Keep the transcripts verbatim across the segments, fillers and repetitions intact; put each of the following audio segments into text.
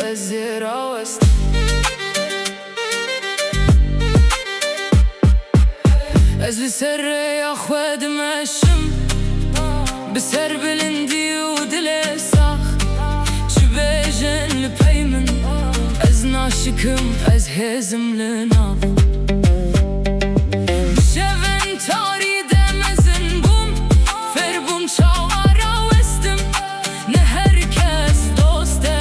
Ez ê rawestim. Ez li ser rêya xwe dimeşim, bi serbilindî û dilê sax. Çi bêjin li pey min, ez naşikim, ez hêzim li nav. Bi şevên tarî de mezin bûm, fêr bûm çawa rawestim. Ne her kes dost e,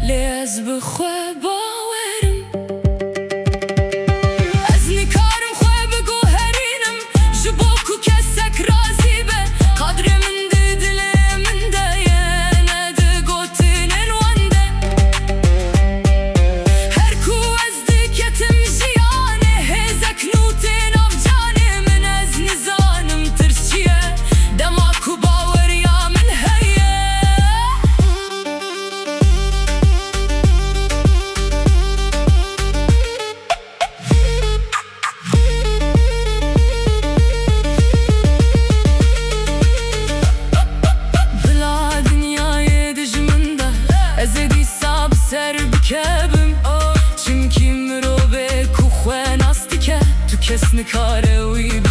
lê ez bi xwe bawer im. Ez nikarim xwe biguherînim, ji bo ku kesek razî be. Qadrê min di dilê min de ye, ne di gotinên wan de. Her ku ez diketim jiyanê, hêzek nû tê nav canê min, ez nizanim tirs çi ye, dema ku baweriya min heye. Bila dinyayê dijmin de, ez ê dîsa bi ser bikevim. Çimkî mirovê ku xwe nas dike, tu kes nikare wî